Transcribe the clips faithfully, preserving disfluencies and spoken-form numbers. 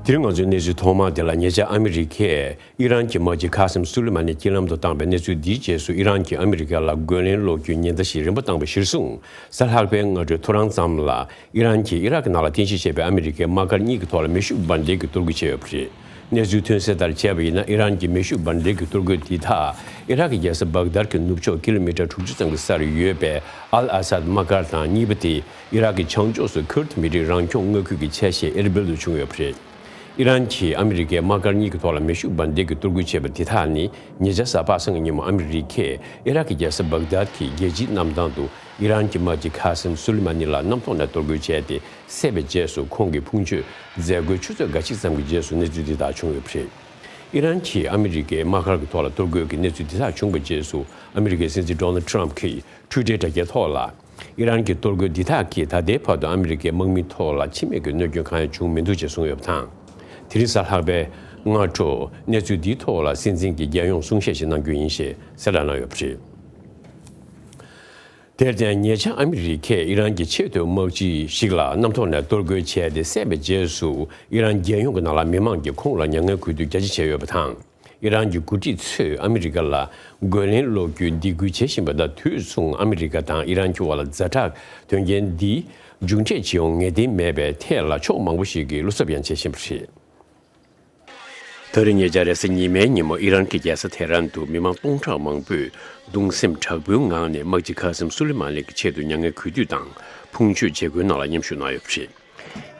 དེ་རིང་ང་ཚོའི་གནས་ཚུལ་ཐོག་མ་དེ་ལ། ཉེ་ཆར་ཨ་མི་རི་ཀས་ཨི་རན་གྱི་དམག་སྤྱི་ཁ་སིམ་སུ་ལི་མ་ནི་རྐྱེན་ལམ་དུ་བཏང་བའི་གནས་ཚུལ་འདིའི་རྗེས་སུ། ཨི་རན་གྱིས་ཨ་མི་རི་ཀ་ལ་རྒོལ་ལན་སློག་རྒྱུའི་ཉེན་བརྡ་ཞིག་རིམ་པ་བཏང་བའི་གཞིར་བཟུང་། གཟའ་ལྷག་པའི་སྔ་དྲོའི་ཐོ་རངས་ཙམ་ལ། ཨི་རན་གྱིས་ཨི་རག་གི་ནང་ལ་རྟེན་གཞི་བྱས་པའི་ཨ་མི་རི་ཀའི་དམག་སྒར་གཉིས་ཀྱི་ཐོག་ལ་མེ་ཤུགས་འབར་མདེལ་གྱི་གཏོར་རྒོལ་བྱས་ཡོད་པ་རེད། གནས་ཚུལ་ཐོན་གསལ་ལྟར་བྱས་པ་ཡིན་ན། ཨི་རན་གྱི་མེ་ཤུགས་འབར་མདེལ་གྱི་གཏོར་རྒོལ་འདི་དག་ཨི་རག་གི་རྒྱལ་ས་བག་དར་གྱི་ནུབ་ཕྱོགས་ཀི་ལོ་མི་ཊར་དྲུག་ཅུ་ཙམ་གྱི་སར་ཡོད་པའི་ཨལ་ཨ་སད་དམག་སྒར་དང་། གཉིས་པ་དེ་ཨི་རག་གི་བྱང་ཕྱོགས་སུ་ཁུར་ད་མི་རིགས་རང་སྐྱོང་མངའ་ཁུལ་གྱི་ཆ་ཤས་ཨེར་བིལ་དུ་བྱུང་ཡོད་པ་རེད། ཨི་རན་གྱིས་ཨ་མི་རི་ཀའི་དམག་སྒར་གཉིས་ཀྱི་ཐོག་ལ་མེ་ཤུགས་འབར་མདེལ་གྱི་གཏོར་རྒོལ་བྱས་པ་འདི་དག་ནི། ཉེ་ཆར་གཟའ་པ་སངས་ཀྱི་ཉིན་མོ་ཨ་མི་རི་ཀས་ཨི་རག་གི་རྒྱལ་ས་བག་དར་གྱི་རྒྱལ་སྤྱིའི་གནམ་ཐང་དུ་ཨི་རན་གྱི་དམག་སྤྱི་ཁ་སིམ་སུ་ལི་མ་ནི་ལ་གནམ་ཐོག་ནས་གཏོར་རྒོལ་བྱས་ཏེ། བསད་པའི་རྗེས་སུ་ཁོང་གི་ཕུང་མཆོད་མཛད་སྒོའི་ཆུ་ཚོད་འགའ་ཞིག་ཙམ་གྱི་རྗེས་སུ་གནས་ཚུལ་འདི་དག་བྱུང་ཡོད་པ་རེད། ཨི་རན་གྱིས་ཨ་མི་རི་ཀའི་དམག་སྒར་གྱི་ཐོག་ལ་གཏོར་རྒོལ་གྱི་གནས་ཚུལ་འདི་དག་བྱུང་བའི་རྗེས་སུ། ཨ་མི་རི་ཀའི་སྲིད་འཛིན་ཌོ་ནལ་ཊམ་གྱིས་ཊུའི་ཊར་དྲ་རྒྱའི་ཐོག་ལ། ཨི་རན་གྱི་གཏོར་རྒོལ་འདི་དག་གིས་ད་ལྟའི་བར་དུ་ཨ་མི་རི་ཀའི་དམག་མིའི་ཐོག་ལ་འཆི་རྨས་ཀྱི་གནོད་སྐྱོན་གང་ཡང་བྱུང་མི་འདུག་ཅེས་གསུངས་ཡོད་པ་དང་། དེ་རིང་གཟའ་ལྷག་པའི་སྔ་དྲོ། གནས་ཚུལ་འདིའི་ཐོག་ལ་སྲིད་འཛིན་གྱིས་རྒྱལ་ཡོངས་གསུང་བཤད་ཞིག་གནང་རྒྱུ་ཡིན་ཞེས་གསལ་བསྒྲགས་གནང་ཡོད་པ་རེད། དེར་བརྟེན། ཉེ་ཆར་ཨ་མི་རི་ཀས་ཨི་རན་གྱི་ཆེས་མཐོའི་དམག་སྤྱི་ཞིག་ལ་གནམ་ཐོག་ནས་གཏོར་རྒོལ་བྱས་ཏེ་བསད་པའི་རྗེས་སུ། ཨི་རན་རྒྱལ་ཡོངས་ཀྱི་ནང་ལ་མི་མང་གིས་ཁོང་ལ་མྱ་ངན་གུས་འདུད་རྒྱ་ཆེ་བྱས་ཡོད་པ་དང་། ཨི་རན་གྱི་འགོ་ཁྲིད་ཚོས་ཨ་མི་རི་ཀ་ལ་རྒོལ་ལན་སློག་རྒྱུའི་སྡིགས་སྐུལ་བྱེད་བཞིན་པ་དང་། དུས་མཚུངས་ཨ་མི་རི་ཀ་དང་ཨི་རན་གྱི་བར་ལ་ཛ་དྲག་དོན་རྐྱེན་འདི་མཇུག་འབྲས་ཇི་ཡོང་ངེས་གཏན་མེད་པའི་ཐད་ལ། ཕྱོགས་མང་པོ་ཞིག་གིས་བློ་འཚབ་ཡང་བྱེད་བཞིན་པ་རེད། ད་རེས་ཉེ་ཆར་རེས་གཟའ་ཉི་མའི་ཉིན་མོ། ཨི་རན་གྱི་རྒྱལ་ས་ཐེ་རན་དུ་མི་མང་སྟོང་ཕྲག་མང་པོས་གདུང་སེམས་དྲག་པོའི་ངང་ནས་དམག་སྤྱི་ཁ་སིམ་སུ་ལི་མ་ནི་གི་ཆེད་དུ་མྱ་ངན་གུས་འདུད་དང་ཕུང་མཆོད་བྱེད་སྒོའི་ནང་ལ་མཉམ་ཞུགས་གནང་ཡོད་པ་རེད།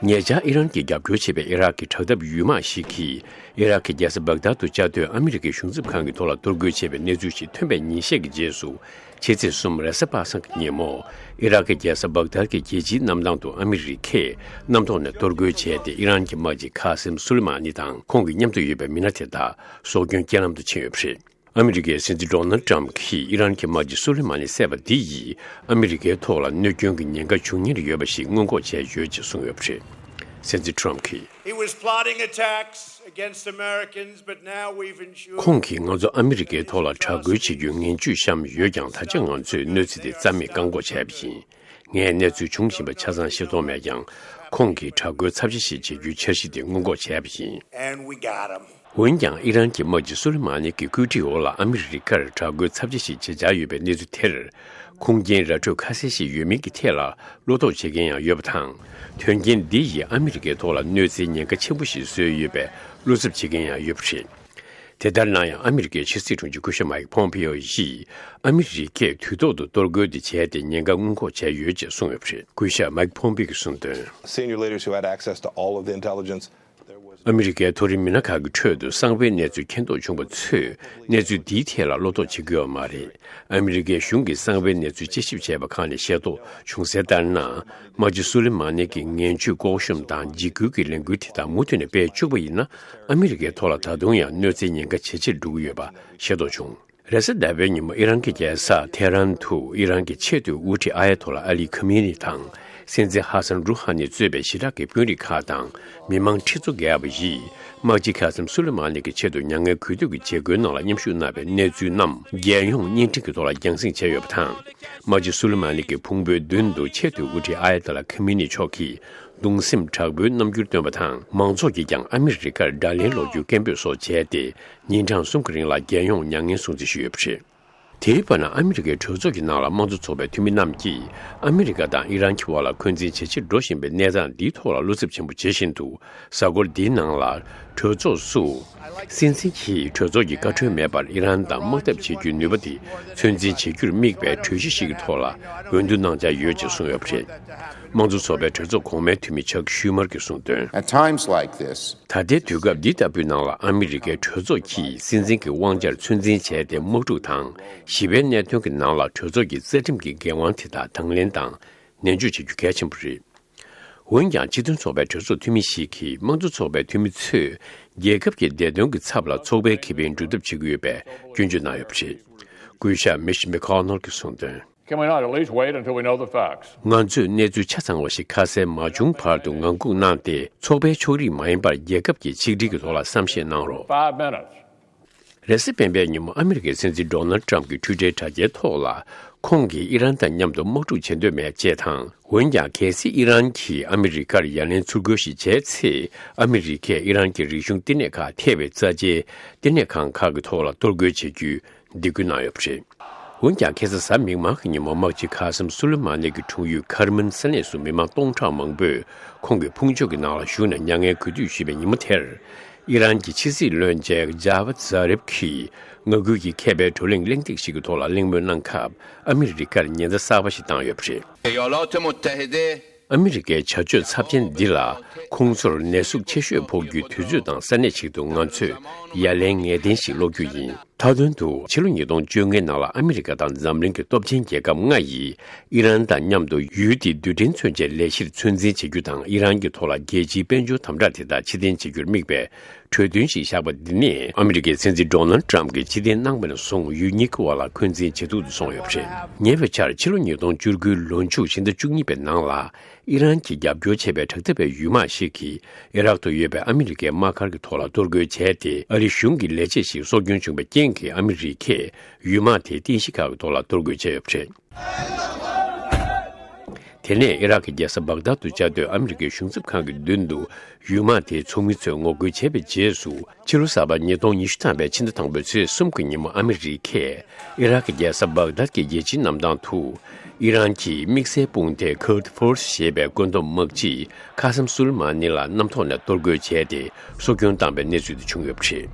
ཉེ་ཆར་ཨི་རན་གྱིས་རྒྱབ་སྐྱོར་བྱེད་པའི་ཨི་རག་གི་དྲག་འཐབ་ཡུལ་དམག་ཞིག་གིས་ཨི་རག་གི་རྒྱལ་ས་བག་དར་དུ་བཅའ་སྡོད་ཨ་མི་རི་ཀའི་གཞུང་ཚབ་ཁང་གི་ཐོག་ལ་གཏོར་རྒོལ་བྱས་པའི་གནས་ཚུལ་ཞིག་ཐོན་པའི་ཉིན་ཤས་ཀྱི་རྗེས་སུ། ཕྱི་ཚེས་གསུམ་རེས་གཟའ་པ་སངས་ཀྱི་ཉིན་མོ། ཨི་རག་གི་རྒྱལ་ས་བག་དར་གྱི་རྒྱལ་སྤྱིའི་གནམ་ཐང་དུ་ཨ་མི་རི་ཀས་གནམ་ཐོག་ནས་གཏོར་རྒོལ་བྱས་ཏེ། ཨི་རན་གྱི་དམག་སྤྱི་ཁ་སིམ་སུ་ལི་མ་ནི་དང་ཁོང་གི་མཉམ་དུ་ཡོད་པའི་མི་སྣ་དེ་དག་སྲོག་སྐྱོན་རྐྱེན་ལམ་དུ་ཕྱིན་ཡོད་པ་རེད། ཨ་མི་རི་ཀའི་སྲིད་འཛིན་ཌོ་ནལ་ཊམ་གྱིས་ཨི་རན་གྱི་དམག་སྤྱི་སུ་ལི་མ་ནི་བསད་པ་འདི་ཡིས་ཨ་མི་རི་ཀའི་ཐོག་ལ་གནོད་སྐྱོན་གྱི་ཉེན་ཁ་འབྱུང་ཉེན་རེ་ཡོད་པ་ཞིག་སྔོན་འགོག་བྱས་ཡོད་ཅེས་གསུངས་ཡོད་པ་རེད། སྲིད་འཛིན་ཊམ་གྱིས། He was plotting attacks against Americans, but now we've ensured ཁོང་གིས་ང་ཚོ་ཨ་མི་རི་ཀའི་ཐོག་ལ་དྲག་རྒོལ་བྱེད་རྒྱུའི་ངན་ཇུས་བཤམས་ཡོད་ཀྱང་། ད་ཆ་ང་ཚོས་གནོད་འཚེ་དེ་རྩ་མེད་བཀག་འགོག་བྱས་པ་ཡིན། ངས་གནས་ཚུལ་འབྱུང་བཞིན་པ་ཆ་ཚང་ཤེས་རྟོགས་མེད་ཀྱང་། ཁོང་གིས་དྲག་རྒོལ་ཚབས་ཆེ་ཞིག་བྱེད་རྒྱུའི་འཆར་གཞི་དེ་སྔོན་འགོག་བྱས་པ་ཡིན། And we got him. འོན་ཀྱང་། ཨི་རན་གྱི་དམག་སྤྱི་སུ་ལི་མ་ནི་གི་བཀོད་སྒྲིག་འོག་ལ་ཨ་མི་རི་ཀར་དྲག་རྒོལ་ཚབས་ཆེ་ཞིག་བྱེད་འཆར་ཡོད་པའི་གནས་ཚུལ་དེར། ཁུངས་སྐྱེལ་ར་སྤྲོད་ཁ་གསལ་ཞིག་ཡོད་མིན་གྱི་ཐད་ལ་བློ་དོགས་བྱེད་མཁན་ཡང་ཡོད་པ་དང་། དོན་རྐྱེན་འདི་ཡིས་ཨ་མི་རི་ཀའི་ཐོག་ལ་གནོད་འཚེའི་ཉེན་ཁ་ཆེན་པོ་ཞིག་བཟོས་ཡོད་པའི་བློ་འཚབ་བྱེད་མཁན་ཡང་ཡོད་པ་རེད། དེ་ལྟར་ན་ཡང་། ཨ་མི་རི་ཀའི་ཕྱི་སྲིད་དྲུང་ཆེ་སྐུ་ཞབས་མའིག་ཕོམ་པེའོ་ཡིས། ཨ་མི་རི་ཀས་དུས་ཐོག་ཏུ་གཏོར་རྒོལ་འདི་བྱས་ཏེ་ཉེན་ཁ་སྔོན་འགོག་བྱས་ཡོད་ཅེས་གསུངས་ཡོད་པ་རེད། སྐུ་ཞབས་མའིག་ཕོམ་པེའོ་གིས་གསུངས་དོན། Senior leaders who had access to all of the intelligence. ཨ་མི་རི་ཀའི་མཐོ་རིམ་མི་སྣ་ཁག་གི་ཁྲོད་དུ་གསང་བའི་གནས་ཚུལ་མཁྱེན་རྟོགས་བྱུང་བ་ཚོས་གནས་ཚུལ་འདིའི་ཐད་ལ་བློ་དོགས་བྱེད་ཀྱི་ཡོད་མ་རེད། ཨ་མི་རི་ཀའི་གཞུང་གིས་གསང་བའི་གནས་ཚུལ་དཔྱད་ཞིབ་བྱས་པ་ཁག་ནས་ཤེས་རྟོགས་བྱུང་གསལ་ལྟར་ན། དམག་སྤྱི་སུ་ལེ་མ་ནི་གི་ངན་ཇུས་ལྐོག་ཤུམ་དང་འཇིགས་སྐུལ་གྱི་ལས་འགུལ་དེ་དག་མུ་མཐུད་ནས་སྤེལ་བཅུག་པ་ཡིན་ན། ཨ་མི་རི་ཀའི་ཐོག་ལ་ད་དུང་ཡང་གནོད་འཚེའི་ཉེན་ཁ་ཇེ་ཆེར་འགྲོ་གི་ཡོད་པ་ཤེས་རྟོགས་བྱུང་། རེས་གཟའ་ཟླ་བའི་ཉིན་མོ། ཨི་རན་གྱི་རྒྱལ་ས་ཐེ་རན་དུ་ཨི་རན་གྱི་ཆེས་མཐོའི་དབུ་ཁྲིད་ཨ་ཡ་ཐོ་ལ་ཨ་ལི་ཁ་མི་ནི་དང་། སྲིད་འཛིན་ཧ་སན་རུ་ཧ་ནི་གཙོས་པའི་ཞི་དྲག་གི་དཔོན་རིགས་ཁག་དང་། མི་མང་ཁྲི་ཚོ་བརྒལ་བ་ཡིས། དམག་སྤྱི་ཁ་སིམ་སུ་ལེ་མ་ནི་གི་ཆེད་དུ་མྱ་ངན་གུས་འདུད་ཀྱི་བྱེད་སྒོའི་ནང་ལ་མཉམ་ཞུགས་གནང་བའི་གནས་ཚུལ་རྣམས། རྒྱལ་ཡོངས་བརྙན་འཕྲིན་གྱི་ཐོག་ལ་རྒྱང་སྲིང་བྱས་ཡོད་པ་དང་། དམག་སྤྱི་སུ་ལེ་མ་ནི་གི་ཕུང་པོའི་མདུན་དུ་ཆེས་མཐོའི་དབུ་ཁྲིད་ཨ་ཡ་ཐོ་ལ་ཁ་མི་ནི་མཆོག་གིས། གདུང་སེམས་དྲག་པོའི་རྣམ་འགྱུར་སྟོན་པ་དང་། མང་ཚོགས་ཀྱིས་ཀྱང་ཨ་མི་རི་ཀར་དགྲ་ལན་སློག་རྒྱུའི་སྐད་འབོད་སོགས་བྱས་ཏེ། ཉིན་གྲངས་གསུམ་གྱི་རིང་ལ་རྒྱལ་ཡོངས་མྱ་ངན་སྲུང་བརྩི་ཞུས་ཡོད་པ་རེད། དེའི་བར་ན། ཨ་མི་རི་ཀའི་གྲོས་ཚོགས་ཀྱི་ནང་ལ་དམངས་གཙོ་ཚོགས་པའི་འཐུས་མི་རྣམས་ཀྱིས། ཨ་མི་རི་ཀ་དང་ཨི་རན་གྱི་བར་ལ་འཁོན་འཛིན་ཇེ་ཆེར་འགྲོ་བཞིན་པའི་གནས་སྟངས་འདིའི་ཐོག་ལ་བློ་འཚབ་ཆེན་པོ་བྱེད་བཞིན་འདུག་གཟའ་འཁོར་འདིའི་ནང་ལ། གྲོས་ཚོགས་སུ། སྲིད་འཛིན་གྱིས་གྲོས་ཚོགས་ཀྱི་བཀའ་འཁྲོལ་མེད་པར་ཨི་རན་དང་དམག་འཐབ་བྱེད་རྒྱུའི་ནུས་པ་དེ་ཚོད་འཛིན་བྱེད་རྒྱུར་དམིགས་པའི་གྲོས་གཞི་ཞིག་གི་ཐོག་ལ་འོས་བསྡུ་གནང་འཆར་ཡོད་ཅེས་གསུངས་ཡོད་པ་རེད། དམངས་གཙོ་ཚོགས་པའི་གྲོས་ཚོགས་གོང་མའི་འཐུས་མི་ཆག་ཤུ་མར་གྱིས་གསུངས་དོན། At times like this, ད་ལྟའི་དུས་སྐབས་འདི་ལྟ་བུའི་ནང་ལ། ཨ་མི་རི་ཀའི་གྲོས་ཚོགས་ཀྱིས་སྲིད་འཛིན་གྱི་དབང་ཆར་ཚོད་འཛིན་བྱས་ཏེ། དམག་འཁྲུག་དང་ཞི་བའི་གནད་དོན་གྱི་ནང་ལ་གྲོས་ཚོགས་ཀྱི་རྩ་ཁྲིམས་ཀྱི་འགན་དབང་དེ་དག་དང་ལེན་དང་ནན་བརྗོད་བྱེད་རྒྱུ་གལ་ཆེན་པོ་རེད། འོན་ཀྱང་། སྤྱི་མཐུན་ཚོགས་པའི་གྲོས་ཚོགས་འཐུས་མི་ཞིག་གིས། དམངས་གཙོ་ཚོགས་པའི་འཐུས་མི་ཚོས་རྒྱལ་ཁབ་ཀྱི་བདེ་དོན་གྱི་ཚབ་ལ་ཚོགས་པའི་ཁེ་ཕན་སྒྲུབ་ཐབས་བྱེད་ཀྱི་ཡོད་པའི་སྐྱོན་བརྗོད་གནང་ཡོད་པ་རེད། སྐུ་ཞབས་མིཆ་མེ་ཁོ་ནལ་གྱིས་གསུངས་དོན། Can we not at least wait until we know the facts? ང་ཚོས་གནས་ཚུལ་ཆ་ཚང་བ་ཞིག་ཁ་གསལ་མ་བྱུང་བར་དུ་ངང་སྒུག་གནང་སྟེ། ཚོགས་པའི་ཕྱོགས་རིས་མ་ཡིན་པར་རྒྱལ་ཁབ་ཀྱི་ཆིག་སྒྲིལ་གྱི་ཐོག་ལ་བསམ་ཤེས་གནང་རོགས། Five minutes. རེས་གཟའ་སྤེན་པའི་ཉིན་མོ། ཨ་མི་རི་ཀའི་སྲིད་འཛིན་ཌོ་ནལ་ཊམ་གྱིས་ཊུའི་ཊར་དྲ་རྒྱའི་ཐོག་ལ། ཁོང་གིས་ཨི་རན་དང་མཉམ་དུ་དམག་འཁྲུག་བྱེད་འདོད་མེད་ཅེས་དང་། འོན་ཀྱང་། གལ་སྲིད་ཨི་རན་གྱིས་ཨ་མི་རི་ཀར་ཡ་ལན་ཚུར་རྒོལ་ཞིག་བྱས་ཚེ། ཨ་མི་རི་ཀས་ཨི་རན་གྱི་རིག་གཞུང་བསྟི་གནས་ཁག་ཐེ་བའི་རྩ་ཆེའི་བསྟི་གནས་ཁང་ཁག་གི་ཐོག་ལ་གཏོར་རྒོལ་བྱེད་རྒྱུའི་སྡིགས་སྐུལ་གནང་ཡོད་པ་རེད། འོན་ཀྱང་། ཁ་སང་གཟའ་མིག་དམར་གྱི་ཉིན་མོ། དམག་སྤྱི་ཁ་སམ་སུ་ལེ་མ་ནི་གི་འཁྲུངས་ཡུལ་ཁར་མན་ས་གནས་སུ་མི་མང་སྟོང་ཕྲག་མང་པོས་ཁོང་གི་ཕུང་མཆོད་ཀྱི་ནང་ལ་ཞུགས་ནས་མྱ་ངན་གུས་འདུད་ཞུས་པའི་ཉིན་མོ་དེར། ཨི་རན་གྱི་ཕྱི་སྲིད་བློན་ཆེན་ཇཱ་ཝད་ཛཱ་རིབ་ཀྱིས་མངའ་ཁུལ་གྱི་མཁས་པའི་བགྲོ་གླེང་གླེང་སྟེགས་ཤིག་གི་ཐོག་ལ་གླེང་མོལ་གནང་སྐབས། ཨ་མི་རི་ཀར་ཉེན་བརྡ་གསར་པ་ཞིག་བཏང་ཡོད་པ་རེད། ایالات متحده ཨ་མི་རི་ཀའི་བྱ་སྤྱོད་ཚབས་ཆེན་འདི་ལ། ཁོང་ཚོར་ནད་ཟུག་ཆེ་ཤོས་ཕོག་རྒྱུའི་དུས་ཚོད་དང་ས་གནས་ཤིག་ཏུ་ང་ཚོས་ཡ་ལན་ངེས་གཏན་ཞིག་སློག་རྒྱུ་ཡིན། མཐའ་དོན་དུ། ཕྱི་ལོ་ཉིས་སྟོང་བཅོ་ལྔའི་ནང་ལ་ཨ་མི་རི་ཀ་དང་འཛམ་གླིང་གི་སྟོབས་ཆེན་རྒྱལ་ཁབ་ལྔ་ཡིས། ཨི་རན་དང་མཉམ་དུ་ཡུལ་དེའི་རྡུལ་ཕྲན་མཚོན་ཆའི་ལས་གཞིར་ཚོད་འཛིན་བྱེད་རྒྱུ་དང་། ཨི་རན་གྱི་ཐོག་ལ་རྒྱལ་སྤྱིའི་དཔལ་འབྱོར་དམ་དྲག་དེ་དག་ཕྱིར་འཐེན་བྱེད་རྒྱུར་དམིགས་པའི་གྲོས་མཐུན་ཞིག་བཞག་པ་འདི་ནི། ཨ་མི་རི་ཀའི་སྲིད་འཛིན་ཌོ་ནལ་ཊམ་གྱིས་ཕྱིར་འཐེན་གནང་བ་ནས་བཟུང་། ཡུལ་གཉིས་ཀྱི་དབར་ལ་འཁོན་འཛིན་ཇེ་སྡུག་ཏུ་སོང་ཡོད་པ་རེད། ཉེ་བའི་ཆར། ཕྱི་ལོ་ཉིས་སྟོང་བཅུ་དགུའི་ལོ་མཇུག་ཕྱི་ཟླ་བཅུ་གཉིས་པའི་ནང་ལ། ཨི་རན་གྱིས་རྒྱབ་སྐྱོར་བྱས་པའི་དྲག་འཐབ་པའི་ཡུལ་དམག་ཞིག་གིས། ཨི་རག་ཏུ་ཡོད་པའི་ཨ་མི་རི་ཀའི་དམག་སྒར་གྱི་ཐོག་ལ་གཏོར་རྒོལ་བྱས་ཏེ། ཨ་རིའི་གཞུང་གི་ལས་བྱེད་ཞིག་སྲོག་སྐྱོན་བྱུང་བའི་རྐྱེན་གྱིས། ཨ་མི་རི་ཀས་ཡུལ་དམག་དེའི་རྟེན་གཞི་ཁག་གི་ཐོག་ལ་གཏོར་རྒོལ་བྱས་ཡོད་པ་རེད། དེ་ནས་ཨི་རག་གི་རྒྱལ་ས་བག་དཱད་དུ་བཅའ་སྡོད་ཨ་མི་རི་ཀའི་གཞུང་ཚབ་ཁང་གི་མདུན་དུ། ཡུལ་དམག་དེའི་ཚོགས་མི་ཚོས་ངོ་རྒོལ་བྱས་པའི་རྗེས་སུ། ཕྱི་ལོ་གསར་པ་ཉིས་སྟོང་ཉི་ཤུ་ཐམ་པའི་ཕྱི་ཟླ་དང་པོའི་ཚེས་གསུམ་གྱི་ཉིན་མོ། ཨ་མི་རི་ཀས་ཨི་རག་གི་རྒྱལ་ས་བག་དཱད་ཀྱི་རྒྱལ་སྤྱིའི་གནམ་ཐང་དུ། ཨི་རན་གྱི་དམིགས་བསལ་དཔུང་སྡེ་Quds Force ཞེས་པའི་བཀོད་འདོམས་དམག་སྤྱིས་ཁ་སམ་སུ་ལེ་མ་ནི་ལ་གནམ་ཐོག་ནས་གཏོར་རྒོལ་བྱས་ཏེ། སྲོག་སྐྱོན་བཏང་པའི་གནས་ཚུལ་དེ་བྱུང་ཡོད་པ་རེད།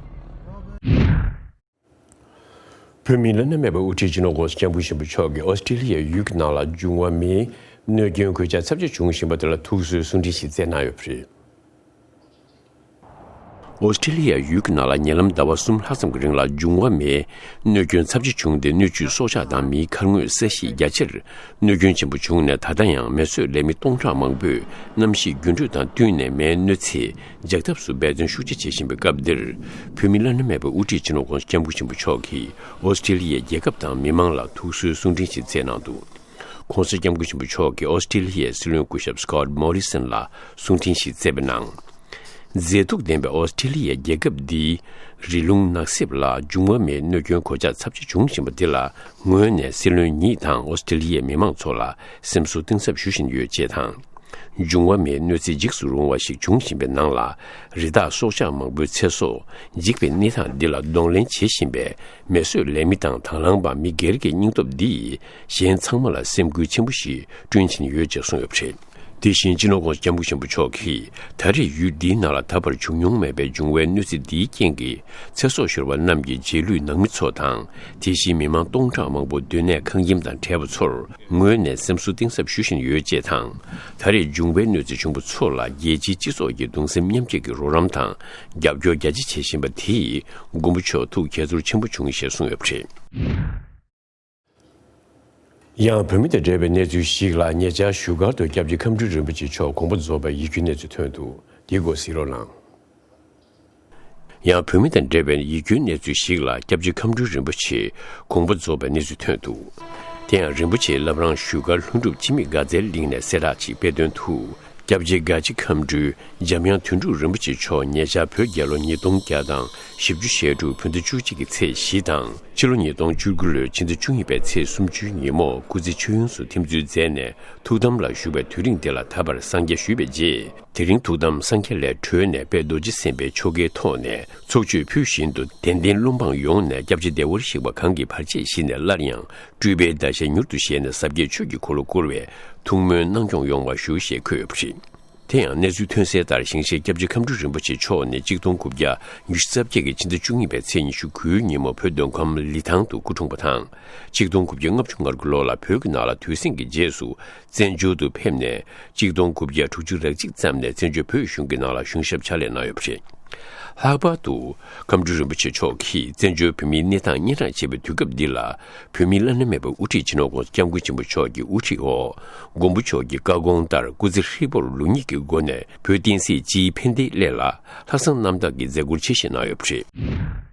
བོད་མིའི་བླ་ན་མེད་པའི་དབུ་ཁྲིད་སྤྱི་ནོར་༸གོང་ས་༸སྐྱབས་མགོན་ཆེན་པོ་མཆོག་གིས་ཨོ་སི་ཀྲི་ལི་ཡའི་ཡུལ་གྱི་ནང་ལ་འབྱུང་བ་མེའི་གནོད་སྐྱོན་གོད་ཆག་ཚབས་ཆེ་བྱུང་བཞིན་པ་དེ་ལ་ཐུགས་གསོའི་གསུང་འཕྲིན་ཞིག་སྩལ་གནང་ཡོད་པ་རེད། ཨོ་སི་ཀྲི་ལི་ཡའི་ཡུལ་གྱི་ནང་ལ་ཉེ་ལམ་ཟླ་བ་གསུམ་ལྷག་ཙམ་གྱི་རིང་ལ་འབྱུང་བ་མེའི་གནོད་སྐྱོན་ཚབས་ཆེ་བྱུང་སྟེ། སྣོད་བཅུད་སྲོག་ཆགས་དང་མིའི་ཁ་ངོས་ས་གཞི་རྒྱ་ཆེར་གནོད་སྐྱོན་ཆེན་པོ་བྱུང་ནས། ད་ལྟ་ཡང་མེ་གསོད་ལས་མི་སྟོང་ཕྲག་མང་པོས་གནམ་གཤིས་འགྱུར་འགྲོས་དང་བསྟུན་ནས་མེའི་གནོད་འཚེ་འཇགས་ཐབས་སུ་འབད་བརྩོན་ཤུགས་ཆེ་བྱེད་བཞིན་པའི་སྐབས་འདིར། བོད་མི་བླ་ན་མེད་པའི་དབུ་ཁྲིད་སྤྱི་ནོར་༸གོང་ས་༸སྐྱབས་མགོན་ཆེན་པོ་མཆོག་གིས་ཨོ་སི་ཀྲི་ལི་ཡའི་རྒྱལ་ཁབ་དང་མི་མང་ལ་ཐུགས་གསོའི་གསུང་འཕྲིན་ཞིག་སྩལ་གནང་འདུག ༸གོང་ས་༸སྐྱབས་མགོན་ཆེན་པོ་མཆོག་གིས་ཨོ་སི་ཀྲི་ལི་ཡའི་སྲིད་བློན་སྐུ་ཞབས་Scott Morrison ལ་གསུང་འཕྲིན་ཞིག་སྩལ་བའི་ནང་། མཛེས་སྡུག་ལྡན་པའི་ཨོ་སི་ཀྲི་ལི་ཡའི་རྒྱལ་ཁབ་འདིའི་རི་ལུང་ནགས་གསེབ་ལ་འབྱུང་བ་མེའི་གནོད་སྐྱོན་གོད་ཆག་ཚབས་ཆེ་བྱུང་བཞིན་པ་འདི་ལ་ངོས་ནས་སྲིད་བློན་ཉིད་དང་ཨོ་སི་ཀྲི་ལི་ཡའི་མི་མང་ཚོ་ལ་སེམས་གསོ་གཏིང་ཟབ་ཞུ་བཞིན་ཡོད་ཅེས་དང་། འབྱུང་བ་མེའི་གནོད་འཚེ་འཇིགས་སུ་རུང་བ་ཞིག་འབྱུང་བཞིན་པའི་ནང་ལ། རི་དྭགས་སྲོག་ཆགས་མང་པོའི་ཚེ་སྲོག་འཇིག་པའི་གནས་སྟངས་འདི་ལ་གདོང་ལེན་བྱེད་བཞིན་པའི་མེ་གསོད་ལས་མི་དང་དང་བླངས་པ་མི་སྒེར་གྱི་སྙིང་སྟོབས་འདིས་གཞན་ཚང་མ་ལ་སེམས་འགུལ་ཆེན་པོ་ཞིག་བསྐྲུན་བཞིན་ཡོད་ཅེས་གསུངས་ཡོད་པ་རེད། དེ་བཞིན་སྤྱི་ནོར་༸གོང་ས་༸སྐྱབས་མགོན་ཆེན་པོ་མཆོག་གིས། ད་རེས་ཡུལ་འདིའི་ནང་ལ་ད་བར་བྱུང་མྱོང་མེད་པའི་འབྱུང་བའི་གནོད་འཚེ་འདིའི་རྐྱེན་གྱིས་ཚེ་སྲོག་ཤོར་བ་རྣམས་ཀྱི་རྗེས་ལུས་ནང་མི་ཚོ་དང་། དེ་བཞིན་མི་མང་སྟོང་ཕྲག་མང་པོ་སྡོད་གནས་ཁང་ཁྱིམ་དང་བྲལ་བ་ཚོར་ངོས་ནས་སེམས་གསོ་གཏིང་ཟབ་ཞུ་བཞིན་ཡོད་ཅེས་དང་། ད་རེས་འབྱུང་བའི་གནོད་འཚེ་བྱུང་བ་ཚོ་ལ་རྒྱལ་སྤྱིའི་སྤྱི་ཚོགས་ཀྱིས་གདུང་སེམས་མཉམ་སྐྱེད་ཀྱི་རོགས་རམ་དང་རྒྱབ་སྐྱོར་རྒྱ་ཆེ་བྱེད་བཞིན་པ་དེས་མགོན་པོ་མཆོག་ཐུགས་དགྱེས་ཚོར་ཆེན་པོ་བྱུང་ཞེས་གསུངས་ཡོད་པ་རེད། ཡང་བོད་མི་དང་འབྲེལ་བའི་གནས་ཚུལ་ཞིག་ལ། ཉེ་ཆར་བཞུགས་སྒར་དུ་སྐྱབས་རྗེ་ཁམས་སྤྲུལ་རིན་པོ་ཆེ་མཆོག་དགོངས་པ་རྫོགས་པའི་ཡིད་སྐྱོའི་གནས་ཚུལ་ཐོན་འདུག་དེའི་སྐོར་གཟིགས་རོགས་གནང་། ཡང་བོད་མི་དང་འབྲེལ་བའི་ཡིད་སྐྱོའི་གནས་ཚུལ་ཞིག་ལ། སྐྱབས་རྗེ་ཁམས་སྤྲུལ་རིན་པོ་ཆེ་དགོངས་པ་རྫོགས་པའི་གནས་ཚུལ་ཐོན་འདུག་དེ་ཡང་རིན་པོ་ཆེས་བླ་བྲང་བཞུགས་སྒར་ལྷུན་གྲུབ་འཆི་མེད་དགའ་ཚལ་གླིང་ནས་གསལ་བསྒྲགས་ཤིག་སྤེལ་དོན་དུ། སྐྱབས་རྗེ་དགའ་ཆེ་ཁམས་སྤྲུལ་འཇམ་དབྱངས་དོན་གྲུབ་རིན་པོ་ཆེ་མཆོག་ཉེ་ཆར་བོད་རྒྱལ་ལོ་ཉིས་སྟོང་བརྒྱ་དང་བཞི་བཅུ་ཞེ་དྲུག་བོད་ཟླ་བཅུ་གཅིག་གི་ཚེས་བཞི་དང་། ཕྱི་ལོ་ཉིས་སྟོང་བཅུ་དགུ་ལོའི་ཕྱི་ཟླ་བཅུ་གཉིས་པའི་ཚེས་སུམ་ཅུའི་ཉིན་མོ་སྐུ་ཚེ་མཆོད་ཡོན་སུ་ཐིམ་ཚུལ་མཛད་ནས་ཐུགས་དམ་ལ་བཞུགས་པའི་དུས་རིང་འདི་ལ་ད་བར་སངས་རྒྱས་ཞུས་པའི་རྗེས། དེ་རིང་ཐུགས་དམ་སངས་རྒྱས་ལས་གྲོལ་ནས་དཔལ་རྡོ་རྗེ་སེམས་དཔའི་ཆོ་གའི་ཐོག་ནས་ཚོགས་མཆོད་ཕུལ་བཞིན་དུ། དད་ལྡན་ཀླུ་འབངས་ཡོངས་ནས་སྐྱབས་རྗེ་བདེ་བར་གཤེགས་པ་གང་གི་བར་ཆད་ཞི་ནས་སླར་ཡང་སྤྲུལ་པའི་ཟླ་ཞལ་མྱུར་དུ་བཞད་ནས་ཟབ་རྒྱས་ཆོས་ཀྱི་འཁོར་ལོ་བསྐོར་བའི་ཐུགས་སྨོན་གནང་སྐྱོང་ཡོང་བ་ཞུ་ཞེས་འཁོད་ཡོད་པ་རེད། དེ་ཡང་གནས་ཚུལ་ཐོན་གསལ་ལྟར། ཞིང་གཤེགས་སྐྱབས་རྗེ་ཁམས་སྤྲུལ་རིན་པོ་ཆེ་མཆོག་ནི་གཅིག་སྟོང་དགུ་བརྒྱ་ཉི་ཤུ་རྩ་བརྒྱད་ཀྱི་ཕྱི་ཟླ་བཅུ་གཉིས་པའི་ཚེས་ཉི་ཤུ་དགུའི་ཉིན་མོ་བོད་མདོ་ཁམས་ལི་ཐང་དུ་སྐུ་འཁྲུངས་པ་དང་། གཅིག་སྟོང་དགུ་བརྒྱ་ལྔ་བཅུ་ང་དགུ་ལོ་ལ་བོད་ཀྱི་ནང་ལ་དུས་ཟིང་གི་རྗེས་སུ་བཙན་བྱོལ་དུ་ཕེབས་ནས། གཅིག་སྟོང་དགུ་བརྒྱ་དྲུག་ཅུ་རེ་གཅིག་ཙམ་ནས་བཙན་བྱོལ་བོད་གཞུང་གི་ནང་ལ་གཞུང་ཞབས་ཕྱག་ལས་གནང་ཡོད་པ་རེད། ལྷག་པར་དུ། ཁམས་སྤྲུལ་རིན་པོ་ཆེ་མཆོག་གིས་བཙན་བྱོལ་བོད་མིའི་གནས་སྟངས་སྙན་སྒྲོན་བྱེད་པའི་དུས་སྐབས་འདི་ལ། བོད་མིའི་བླ་ན་མེད་པའི་དབུ་ཁྲིད་སྤྱི་ནོར་༸གོང་ས་༸སྐྱབས་མགོན་ཆེན་པོ་མཆོག་གི་དབུ་ཁྲིད་འོག་མགོན་པོ་མཆོག་གི་བཀའ་དགོངས་ལྟར་སྐུ་ཚེ་ཧྲིལ་པོར་ལུགས་གཉིས་ཀྱི་སྒོ་ནས་བོད་བསྟན་སྲིད་སྤྱིའི་ཕན་བདེའི་སླད་ལ་ལྷག་བསམ་རྣམ་དག་གིས་མཛད་སྒོར་ཆེད་བཞེས་གནང་ཡོད་པ་རེད།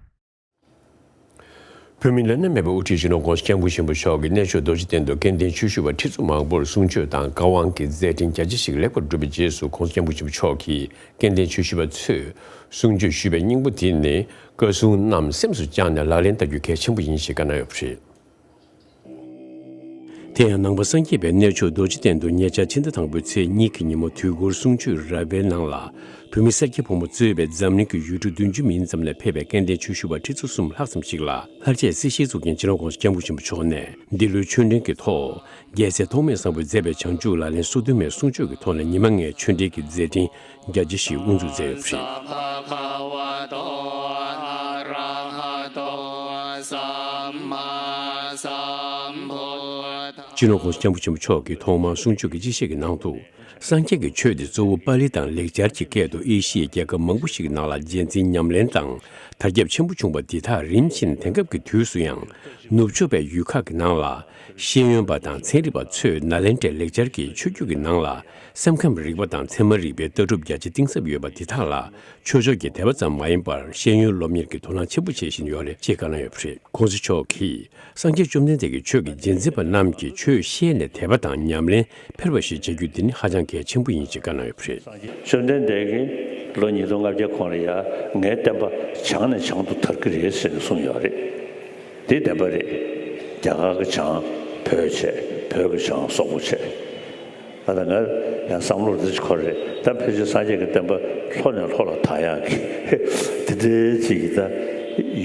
བོད་མིའི་བླ་ན་མེད་པའི་དབུ་ཁྲིད་སྤྱི་ནོར་༸གོང་ས་༸སྐྱབས་མགོན་ཆེན་པོ་མཆོག་གིས་གནས་མཆོག་རྡོ་རྗེ་གདན་དུ་སྐལ་ལྡན་ཆོས་ཞུ་བ་ཁྲི་ཚོ་མང་པོར་གསུང་ཆོས་དང་བཀའ་དབང་གི་མཛད་འཕྲིན་རྒྱ་ཆེ་ཞིག་ལེགས་པར་གྲུབ་པའི་རྗེས་སུ། ༸གོང་ས་༸སྐྱབས་མགོན་ཆེན་པོ་མཆོག་གིས་སྐལ་ལྡན་ཆོས་ཞུ་བ་ཚོས་གསུང་ཆོས་ཞུས་པའི་སྙིང་པོ་དེ་ནི། བཀའ་གསུང་རྣམས་སེམས་སུ་བཅངས་ནས་ལག་ལེན་བསྟར་རྒྱུ་གལ་ཆེན་པོ་ཡིན་ཞེས་བཀའ་གནང་ཡོད་པ་རེད། དེ་ཡང་ནང་པ་སངས་རྒྱས་པའི་གནས་མཆོག་རྡོ་རྗེ་གདན་དུ་ཉེ་ཆར་ཕྱི་ཟླ་དང་པོའི་ཚེས་གཉིས་ཀྱི་ཉིན་མོ་དུས་འཁོར་གསུང་ཆོས་ར་བའི་ནང་ལ། བོད་མི་ས་སྐྱ་ཕོ་མོ་གཙོས་པའི་འཛམ་གླིང་གི་ཡུལ་གྲུ་བདུན་ཅུ་མིན་ཙམ་ནས་ཕེབས་པའི་སྐལ་ལྡན་ཆོས་ཞུ་བ་ཁྲི་ཚོ་གསུམ་ལྷག་ཙམ་ཞིག་ལ་ལྷར་བཅས་སྲིད་ཞིའི་གཙུག་རྒྱན་སྤྱི་ནོར་༸གོང་ས་༸སྐྱབས་མགོན་ཆེན་པོ་མཆོག་ནས་འདི་ལོའི་ཆོས་འབྲེལ་གྱི་ཐོག་རྒྱལ་སྲས་ཐོགས་མེད་བཟང་པོས་མཛད་པའི་བྱང་ཆུབ་ལག་ལེན་སོ་བདུན་མའི་གསུང་ཆོས་ཀྱི་ཐོག་ནས་ཉི་མ་ལྔའི་ཆོས་འབྲེལ་གྱི་མཛད་འཕྲིན་རྒྱ་ཆེ་ཞིག་དབུ་འཛུགས་མཛད་ཡོད་པ་རེད། སྤྱི་ནོར་༸གོང་ས་༸སྐྱབས་མགོན་ཆེན་པོ་མཆོག་གིས་ཐོག་མར་གསུང་ཆོས་ཀྱི་སྤྱི་བཤད་ཀྱི་ནང་དུ། སངས་རྒྱས་ཀྱི་ཆོས་དེ་གཙོ་བོ་པཱ་ལི་དང་ལེགས་སྦྱར་གྱི་སྐད་དུ་ཨེ་ཤི་ཡའི་རྒྱལ་ཁབ་མང་པོ་ཞིག་གི་ནང་ལ་རྒྱལ་མཚན་ཉམས་ལེན་དང་དར་ཁྱབ་ཆེན་པོ་བྱུང་བ་འདི་དག་རིམ་བཞིན་དེང་སྐབས་ཀྱི་དུས་སུ་ཡང་ནུབ་ཕྱོགས་པའི་ཡུལ་ཁག་གི་ནང་ལ་ཤེས་ཡོན་པ་དང་ཚན་རིག་པ་ཚོས་ནཱ་ལེནྡྲའི་ལེགས་སྦྱར་གྱི་ཆོས་བརྒྱུད་ཀྱི་ནང་ལ་སེམས་ཁམས་རིག་པ་དང་ཚད་མ་རིག་པའི་ལྟ་གྲུབ་རྒྱ་ཆེ་གཏིང་ཟབ་ཡོད་པ་འདི་དག་ལ་ཆོས་ཕྱོགས་ཀྱི་དད་པ་ཙམ་མ་ཡིན་པར་ཤེས་ཡོན་སློབ་གཉེར་གྱི་དོ་སྣང་ཆེན་པོ་བྱེད་བཞིན་ཡོད་རེད་ཅེས་བཀའ་གནང་ཡོད་པ་རེད། ༸གོང་ས་མཆོག་གིས། སངས་རྒྱས་བཅོམ་ལྡན་འདས་ཀྱི་ཆོས་ཀྱི་རྗེས་འཛིན་པ་རྣམས་ཀྱིས་ཆོས་ཤེས་ནས་དད་པ་དང་ཉམས་ལེན་འཕེལ་བ་ཞིག་བྱ་རྒྱུ་འདི་ནི་ཧ་ཅང་གལ་ཆེན་པོ་ཡིན་ཞེས་བཀའ་གནང་ཡོད་པ་རེད། བཅོམ་ལྡན་འདས་ཀྱིས་ལོ་ཉིས་སྟོང་ལྔ་བརྒྱ་གོང་ལ་ཡ་ངའི་བསྟན་པ་བྱང་ནས་བྱང་དུ་དར་གྱི་རེད་ཟེར་ནས་གསུངས་ཡོད་རེད། འདི་བདེན་པ་རེད། རྒྱ་གར་གྱི་བྱང་བོད་བྱས། བོད་ཀྱི་བྱང་སོག་པོ་བྱས། ད་ལྟ་ང་ཡང་བསམ་བློར་འདི་འཁོར་རེད། ད་ཕལ་ཆེར་སངས་རྒྱས་ཀྱི་བསྟན་པ་ལྷོ་ནས་ལྷོ་ལ་དར་ཡག་གི་དེ་འདྲའི་ཅིག་གི་ད་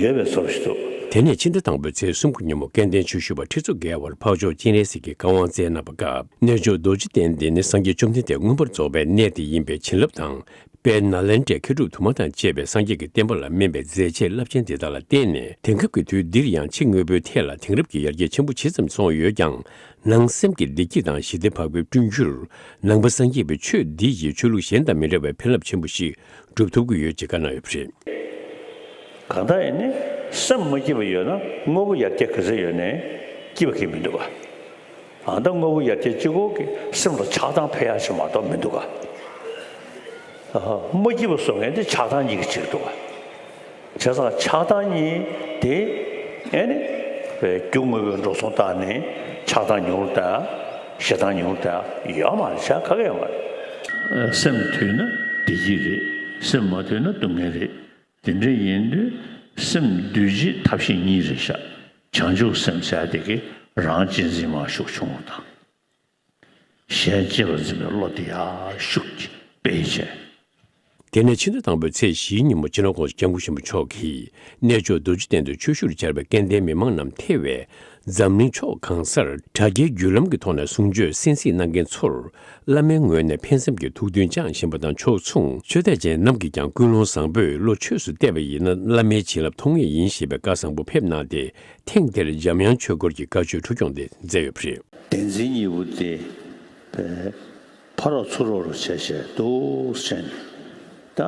ཡོད་པའི་བཟོ་ཞིག་འདུག་དེ་ནས་ཕྱི་ཟླ་དང་པོའི་ཚེས་གསུམ་གྱི་ཉིན་མོ་སྐལ་ལྡན་ཆོས་ཞུ་བ་ཁྲི་ཚོ་བརྒལ་བར་འཕགས་མཆོག་སྤྱན་རས་གཟིགས་ཀྱི་བཀའ་དབང་སྩལ་གནང་བ་སྐབས་གནས་མཆོག་རྡོ་རྗེ་གདན་འདི་ནི་སངས་རྒྱས་བཅོམ་ལྡན་འདས་མངོན་པར་རྫོགས་པའི་གནས་དེ་ཡིན་པའི་བྱིན་རླབས་དང་། དཔལ་ནཱ་ལེནྡྲའི་མཁས་གྲུབ་དུ་མ་དང་བཅས་པས་སངས་རྒྱས་ཀྱི་བསྟན་པ་ལ་སྨན་པའི་མཛད་རྗེས་རླབས་ཆེན་དེ་དག་ལ་བརྟེན་ནས་དེང་སྐབས་ཀྱི་དུས་འདིར་ཡང་ཕྱི་དངོས་པོའི་ཐད་ལ་དེང་རབས་ཀྱི་ཡར་རྒྱས་ཆེན་པོ་ཇི་ཙམ་སོང་ཡོད་ཀྱང་། ནང་སེམས་ཀྱི་བདེ་སྐྱིད་དང་ཞི་བདེ་བག་ཕེབས་བསྐྲུན་རྒྱུར། ནང་པ་སངས་རྒྱས་པའི་ཆོས་འདི་ཡིས་ཆོས་ལུགས་གཞན་དང་མི་འདྲ་བའི་ཕན་རླབས་ཆེན་པོ་ཞིག་སྒྲུབ་ཐུབ་ཀྱི་ཡོད་ཅེས་བཀའ་གནང་ཡོད་པ་རེད། གང་ལྟར་ཡིན་ནའི་སེམས་མ་སྐྱིད་པ་ཡོད་ན་དངོས་པོ་ཡར་རྒྱས་ག་ཚད་ཡོད་ནའི་སྐྱིད་པ་གང་ཡང་མི་འདུག་ག་ཨ་ད་དངོས་པོ་ཡར་རྒྱས་གཅིག་པོ་གིས་སེམས་ལ་ཆགས་སྡང་འཕེལ་ཡག་ཞིག་མ་གཏོགས་མི་འདུག་ག་ཨ་མ་སྐྱིད་པ་བཟོ་མཁན་དེ་ཆགས་སྡང་གཉིས་ཀྱིས་བྱེད་ཀྱི་འདུག་ག་བྱས་ཙང་ཆགས་སྡང་གཉིས་དེ་ཨེ་ནི་རྒྱུ་དངོས་པོའི་འགྲོ་སོང་བཏང་ནས་ཆགས་སྡང་ཉུང་རུ་བཏང་ཡག་ཞེ་སྡང་ཉུང་རུ་བཏང་ཡག་ཡོད་མ་རེད། བྱ་ག་གེ་ཡོད་མ་རེད། སེམས་དུལ་ན་བདེ་སྐྱིད་རེད། སེམས་མ་དུལ་ན་སྡུག་བསྔལ་རེད། དེ་འདྲ་ཡིན་དུས་སེམས་འདུལ་བྱེད་ཐབས་ཤེས་གཉིས་རེད་ཤག་བྱང་ཆུབ་སེམས་ཟེར་དེ་གི་རང་གཅེས་འཛིན་མར་ཤུགས་ཆུང་རུ་དང་། གཞན་གཅེས་པར་འཛིན་པའི་བློ་དེ་ཡར་ཤུགས་ཀྱིས་སྤེལ་བྱས། དེ་ནས་ཕྱི་ཟླ་དང་པོའི་ཚེས་བཞིའི་ཉིན་མོ་སྤྱི་ནོར་༸གོང་ས་༸སྐྱབས་མགོན་ཆེན་པོ་མཆོག་གིས་གནས་མཆོག་རྡོ་རྗེ་གདན་དུ་ཆོས་ཞུར་བཅར་བའི་སྐལ་ལྡན་མི་མང་རྣམས་ཐེ་བའི་འཛམ་གླིང་ཕྱོགས་གང་སར་དྲ་རྒྱའི་བརྒྱུད་ལམ་གྱི་ཐོག་ནས་གསུང་ཆོས་གསན་གཟིགས་གནང་མཁན་ཚོར་བླ་མའི་ངོས་ནས་ཕན་སེམས་ཀྱི་ཐུགས་འདུན་བཅངས་བཞིན་པ་དང་ཕྱོགས་མཚུངས་ཆོས་དད་ཅན་རྣམས་ཀྱིས་ཀྱང་ཀུན་སློང་བཟང་པོས་བློ་ཆོས་སུ་གཏད་པ་ཡིན་ན་བླ་མའི་བྱིན་རླབས་ཐོབ་ངེས་ཡིན་ཞེས་པའི་བཀའ་བཟང་པོ་ཕེབས་གནང་སྟེ་ཐེངས་འདིར་འཇམ་དབྱངས་ཆོས་སྒོར་གྱི་བཀའ་ཆོས་ཐུགས་སྐྱོང་དེ་མཛད་ཡོད་པ་རེད། བདེན་འཛིན་གཉིས་པོ་དེ་ཕ་རོགས་ཚུར་རོགས་རོགས་བྱས་བྱས་འདུག་བྱས་ནས་ད་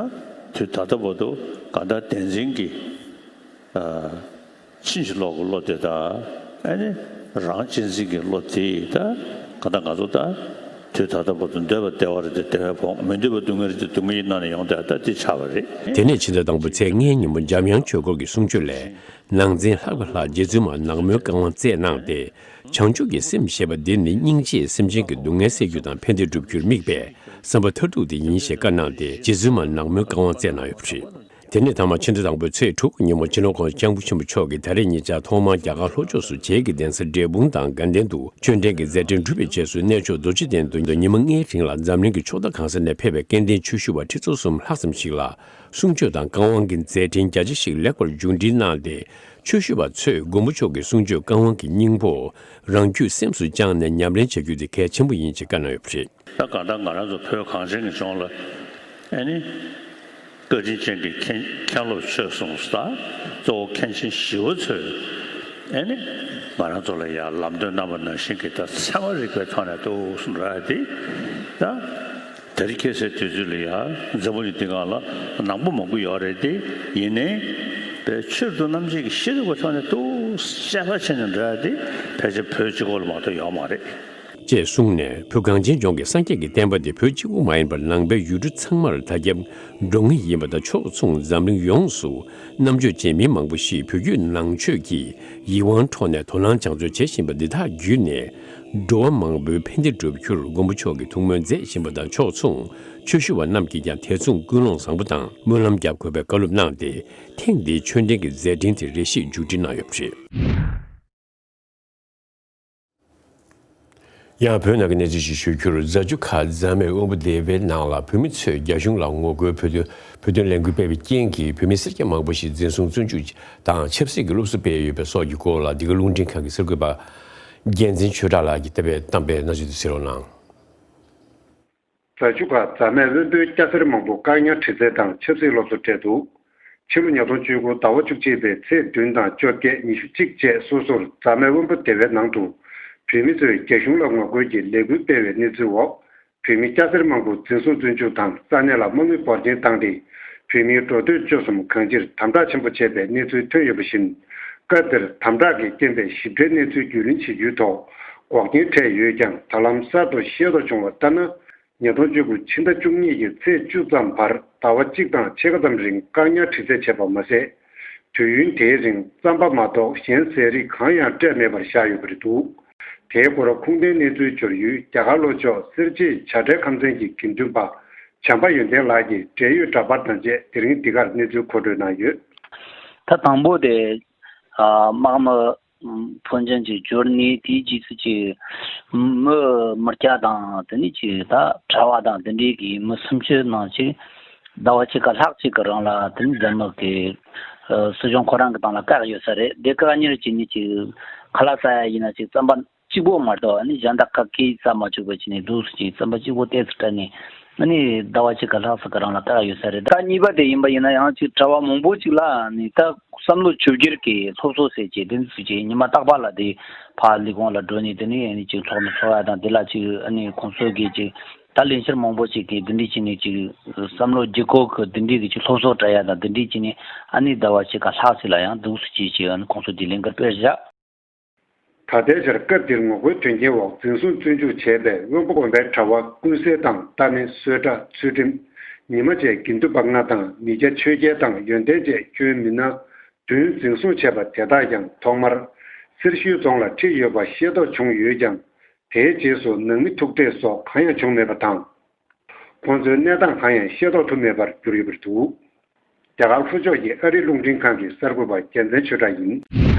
དུས་ད་ལྟ་བར་དུ་གང་ལྟར་བདེན་འཛིན་གྱི་ཕྱིན་ཅི་ལོག་གི་བློ་དེ་དང་ཨ་ནི་རང་གཅེས་འཛིན་གྱི་བློ་དེ་ད་གང་ལྟར་ང་ཚོ་ད་དུས་ད་ལྟ་བར་དུ་འདོད་པ་བདེ་བ་རེད་དེ་བདེ་བས་ཕོངས། མི་འདོད་པ་སྡུག་བསྔལ་རེད་དེ་སྡུག་བསྔལ་གྱི་ནང་ནས་ཡོང་དེ་ད་དེ་ཆགས་པ་རེད། དེ་ནས་ཕྱི་ཟླ་དང་པོ་ཚེས་ལྔའི་ཉིན་མོ་འཇམ་དབྱངས་ཆོས་སྒོར་གྱི་གསུང་ཆོས་ལས། ནང་ཚན་ལྷག་པའི་ལྷ་རྗེ་བཙུན་མ་ནག་མོའི་བཀའ་དབང་སྩལ་གནང་སྟེ། བྱང་ཆུབ་ཀྱི་སེམས་ཞེས་པ་འདི་ནི་སྙིང་རྗེས་སེམས་ཅན་གྱི་སྡུག་བསྔལ་སེལ་རྒྱུ་དང་ཕན་བདེ་བསྒྲུབ་རྒྱུར་དམིགས་པའི་བསམ་པ་མཐར་ཐུག་དེ་ཡིན་ཞེས་བཀའ་གནང་སྟེ་རྗེ་བཙུན་མ་ནག་མོའི་བཀའ་དབང་སྩལ་གནང་ཡོད་པ་རེད། དེ་ནས་མཐའ་མ་ཕྱི་ཟླ་དང་པོའི་ཚེས་དྲུག་གི་ཉིན་མོ་སྤྱི་ནོར་༸གོང་ས་༸སྐྱབས་མགོན་ཆེན་པོ་མཆོག་གིས་ད་རེས་ཉེ་ཆར་ཐོག་མར་རྒྱ་གར་ལྷོ་ཕྱོགས་སུ་བྱེས་ཀྱི་གདན་ས་འབྲས་སྤུངས་དང་དགའ་ལྡན་དུ་ཆོས་འབྲེལ་གྱི་མཛད་འཕྲིན་གྲུབ་པའི་རྗེས་སུ་གནས་མཆོག་རྡོ་རྗེ་གདན་དུ་ཉི་མ་ལྔའི་རིང་ལ་འཛམ་གླིང་གི་ཕྱོགས་མཐའ་གང་ས་ནས་ཕེབས་པའི་སྐལ་ལྡན་ཆོས་ཞུ་བ་ཁྲི་ཚོ་གསུམ་ལྷག་ཙམ་ཞིག་ལ། གསུང་ཆོས་དང་བཀའ་དབང་གི་མཛད་འཕྲིན་རྒྱ་ཆེ་ཞིག་ལེགས་པར་མཇུག་སྒྲིལ་གནང་སྟེ། ཆོས་ཞུ་བ་ཚོས་མགོན་པོ་མཆོག་གི་གསུང་ཆོས་བཀའ་དབང་གི་སྙིང་པོ་རང་རྒྱུད་སེམས་སུ་བཅངས་ནས་ཉམས་ལེན་བྱ་རྒྱུ་དེ་གལ་ཆེན་པོ་ཡིན་ཞེས་བཀའ་གནང་ཡོད་པ་རེད། ད་གང་ལྟར་ང་རང་ཚོ་བོད་གངས་ཅན་གྱི་ལྗོངས་ལ་ཨ་ནི་བཀའ་དྲིན་ཅན་གྱི་མཁན་མཁན་སློབ་ཆོས་གསུངས་སོ། ད་གཙོ་བོ་མཁན་ཆེན་ཞི་བ་འཚོས་ཨ་ནི་ང་རང་ཚོ་ལ་ཡང་ལམ་སྟོན་གནང་བ་ནང་བཞིན་གྱི་ད་ཚད་མ་རིག་པའི་ཐོག་ནས་འདུག་གསུངས་ར་དེ་ད། དེ་རིང་ཁ་སང་དུས་ཚོད་ལ་ཡ་འཛམ་བུ་གླིང་འདི་སྒང་ལ་ནག་པོ་མང་པོ་ཡོད་རེད་དེ། ཡིན་ནའི་བོད་ཆོས་དང་རྣམ་འབྱེད་ཀྱི་ཤེས་རིག་པ་ཐོག་ནས་ཏོག་ཙམ་དཔྱད་པ་བྱས་ནས་འགྲོ་ཡ་དེ་ཕལ་ཆེར་བོད་གཅིག་པོ་ལ་མ་གཏོགས་ཡོད་མ་རེད། ཅེས་གསུངས་ནས་བོད་གངས་ཅན་ལྗོངས་ཀྱི་སངས་རྒྱས་ཀྱི་བསྟན་པ་འདི་བོད་གཅིག་པུ་མ་ཡིན་པར་ནང་པའི་ཡུལ་གྲུ་ཚང་མར་དར་ཁྱབ་འགྲོ་ངེས་ཡིན་པ་དང་ཕྱོགས་མཚུངས་འཛམ་གླིང་ཡོངས་སུ་རྣམ་དཔྱོད་ཅན་མི་མང་པོ་ཞིག་བོད་བརྒྱུད་ནང་ཆོས་ཀྱི་ཡིད་དབང་འཕྲོག་ནས་དོ་སྣང་བྱང་ཚོར་བྱེད་བཞིན་པ་འདི་དག་བརྒྱུད་ནས། འགྲོ་བ་མང་པོའི་ཕན་བདེ་བསྒྲུབ་རྒྱུར་མགོན་པོ་མཆོག་གིས་ཐུགས་སྨོན་མཛད་བཞིན་པ་དང་ཕྱོགས་མཚུངས་ཆོས་ཞུ་བ་རྣམས་ཀྱིས་ཀྱང་དེ་མཚུངས་ཀུན་སློང་བཟང་པོ་དང་སྨོན་ལམ་རྒྱབ་དགོས་པའི་བཀའ་སློབ་གནང་སྟེ། ཐེངས་འདིའི་ཆོས་འབྲེལ་གྱི་མཛད་འཕྲིན་དེ་རེ་ཞིག་མཇུག་སྒྲིལ་གནང་ཡོད་པ་རེད། ཡང་བོད་ནང་གི་གནས་ཚུལ་ཞིག་ཞུ་རྒྱུར། རྫ་ཆུ་ཁ་རྫ་སྨད་དབོན་པོ་སྡེ་བའི་ནང་ལ་བོད་མི་ཚོས་རྒྱ་གཞུང་ལ་ངོ་རྒོལ་བོད་དོན་བོད་དོན་ལས་འགུལ་སྤེལ་བའི་རྐྱེན་གྱིས། བོད་མི་སེར་སྐྱ་མང་པོ་ཞིག་འཛིན་བཟུང་བཙོན་འཇུག་དང་ཆབ་སྲིད་ཀྱི་སློབ་གསོ་སྤེལ་ཡོད་པའི་སོགས་ཀྱི་སྐོར་ལ། འདི་ག་རླུང་འཕྲིན་ཁང་གི་གསར་འགོད་པ་རྒྱལ་མཚན་ཆོས་གྲགས་ལགས་ཀྱིས་བལྟས་པའི་གནས་ཚུལ་དེ་གསན་རོགས་གནང་། རྫ་ཆུ་ཁ་རྫ་སྨད་དབོན་པོའི་སྐྱ་སེར་མང་པོ་བཀག་ཉར་དྲི་རྩད་དང་ཆབ་སྲིད་སློབ་གསོ་སྤྲད་འདུག་ཕྱི་ལོ་ཉིས་སྟོང་བཅུ་དགུ་ཟླ་བ་བཅུ་གཅིག་པའི་ཚེས་བདུན་དང་བཅོ་བརྒྱད། ཉི་ཤུ་གཅིག་བཅས་སོ་སོར་རྫ་སྨད་དབོན་པོ་སྡེ་བའི་ནང་དུ་བོད་མི་ཚོས་རྒྱ་གཞུང་ལ་ངོ་རྒོལ་གྱི་ལས་འགུལ་སྤེལ་བའི་གནས་ཚུལ་འོག་བོད་མི་སྐྱ་སེར་མང་པོ་འཛིན་བཟུང་བཙོན་འཇུག་དང་ས་གནས་ལ་དམག་མི་འབོར་ཆེན་བཏང་སྟེ། བོད་མིའི་འགྲོ་སྡོད་སྤྱོད་གསུམ་གང་ཅིར་དམ་དྲག་ཆེན་པོ་བྱས་པའི་གནས་ཚུལ་ཐོན་ཡོད་པ་བཞིན། སྐབས་དེར་དམ་དྲག་གི་རྐྱེན་པས་ཞིབ་ཕྲའི་གནས་ཚུལ་བརྒྱུད་ལེན་བྱེད་རྒྱུའི་ཐོག་འགོག་རྐྱེན་འཕྲད་ཡོད་ཀྱང་། ད་ལམ་གསར་དུ་ཤེས་རྟོགས་བྱུང་བ་ལྟར་ན། ཉིས་སྟོང་བཅུ་དགུ་ཕྱི་ཟླ་བཅུ་གཉིས་ཀྱི་ཚེས་བཅུ་ཙམ་བར་ཟླ་བ་གཅིག་དང་ཕྱེད་ཀ་ཙམ་རིང་བཀག་ཉར་དྲི་རྩད་བྱས་པ་མ་ཟད། དུས་ཡུན་དེའི་རིང་རྩམ་པ་མ་གཏོགས་གཞན་ཟས་རིགས་གང་ཡང་སྤྲད་མེད་པར་བཞག་ཡོད་པ་རེད་འདུག་དེའི་སྐོར་ཁུངས་ལྡན་གནས་ཚུལ་འབྱོར་ཡུལ་རྒྱ་གར་ལྷོ་ཕྱོགས་སེར་བྱེས་བྱ་བྲལ་ཁམས་ཚན་གྱི་དགེ་འདུན་པ་བྱམས་པ་ཡོན་ཏན་ལགས་ཀྱིས་འབྲེལ་ཡོད་འདྲ་པར་དང་བཅས་དེ་རིང་འདི་གར་གནས་ཚུལ་མཁོ་སྤྲོད་གནང་ཡོད། ད་དང་པོ་དེ། ཨ། དམག་མི་ཕོན་ཆེན་ཅིག་འབྱོར་ནས། དེའི་རྗེས་སུ་ཅིག་མི་མི་སྐྱ་དང་། དེ་ནས་ཅིག་ད་གྲྭ་བ་དང་དེ་འདྲའི་གི་མི་སུམ་ཅུ་ནང་ཅིག་ཟླ་བ་གཅིག་ག་ལྷག་ཅིག་གི་རིང་ལ། དེ་ནས་རྒྱ་དམག་གིས་ཨ་སྲིད་གཞུང་ཁོ་རང་གི་སྟེང་ལ་བཀག་ཡོད་ས་རེད། དེ་བཀག་ཉར་བྱས་ནས་ཅིག་ཁ་ལག་ཟ་ཡ་ཡིན་ན་ཅིག་རྩམ་པ་གཅིག་པོ་མ་གཏོགས། ཨ་ནི་གཞན་དག་ག་གེ་ཟ་མ་བཅུག་པ་བྱས་ནས་འདུག་སེ་ཅིག་རྩམ་པ་གཅིག་པོ་ཏོག་ཙམ་སྤྲད་ནས། ཨ་ནི་ཟླ་བ་གཅིག་ག་ལྷག་ཙམ་གི་རིང་ལ་བཀག་ཡོད་ས་རེད། ཟླ་གཉིས་པ་དེ་ཡིན་པ་ཡིན་ན་ཡང་ཅིག་གྲྭ་བ་མང་པོ་ཅིག་ལ་ཨ་ནི་ད་བསམ་བློ་ཆུབ་བསྒྱུར་གྱི་སློབ་གསོ་ཟེར་གྱི་དེ་ཚོ་ཅིག་ཉི་མ་རྟག་པར་ལ་དེ་ཕར་ལས་ཁུངས་ལ་འགྲོ་ནས། དེ་ནས་ཨ་ནི་ཅིག་ཚོགས་མི་ཚོགས་ཡ་དང་། དེ་ལ་ཅིག་ཨ་ནི་ཁོང་ཚོ་གིས་ཅིག་ད་ལས་འཆར་མང་པོ་ཅིག་གིས་དེ་འདྲ་བྱས་ནས་ཅིག་བསམ་བློ་བསྒྱུར་བཀོད་ཀྱི་དེ་འདྲའི་གི་ཅིག་སློབ་གསོ་སྤྲད་ཡ་དང་། དེ་འདྲ་བྱས་ནས་ཨ་ནི་ཟླ་བ་གཅིག་ག་ལྷག་ཙམ་ལ་ཡང་འདུག་སེ་ཅིག་ཅིག་ཨ་ནི་ཁོང་ཚོ་དེ་ལས་འགུལ་སྤེལ་བཞག་ད་ལྟའི་ཆར་སྐབས་འདིར་ངོ་རྒོལ་དོན་རྐྱེན་འོག་འཛིན་བཟུང་བཙོན་འཇུག་བྱས་པའི་དབོན་པོ་དགོན་པའི་གྲྭ་བ་ཀུན་གསལ་དང་། རྟ་མེ། བསོད་གྲྭ། ཚུལ་ཁྲིམས། ཉི་མ་བཅས་དགེ་འདུན་པ་ལྔ་དང་། མི་སྐྱ་ཆོས་རྒྱལ་དང་ཡོན་ཏན་བཅས་ཁྱོན་མི་སྣ་བདུན་འཛིན་བཟུང་བྱས་པ་དེ་དག་ཀྱང་ཐོག་མར་སེར་ཤུལ་རྫོང་ལ་ཁྲིད་ཡོད་པ་ཤེས་རྟོགས་བྱུང་ཡོད་ཀྱང་། དེའི་རྗེས་སུ་ནང་མི་ཐུག་འཕྲད་སོགས་གང་ཡང་བྱུང་མེད་པ་དང་། ཁོང་ཚོའི་གནས་སྟངས་གང་ཡང་ཤེས་རྟོགས་ཐུབ་མེད་པར་གྱུར་ཡོད་པ་རེད་འདུག་རྒྱ་གར་ལྷོ་ཕྱོགས་ཀྱི་ཨ་རིའི་རླུང་འཕྲིན་ཁང་གི་གསར་འགོད་པ་རྒྱལ་མཚན་ཆོས་གྲགས་ཡིན།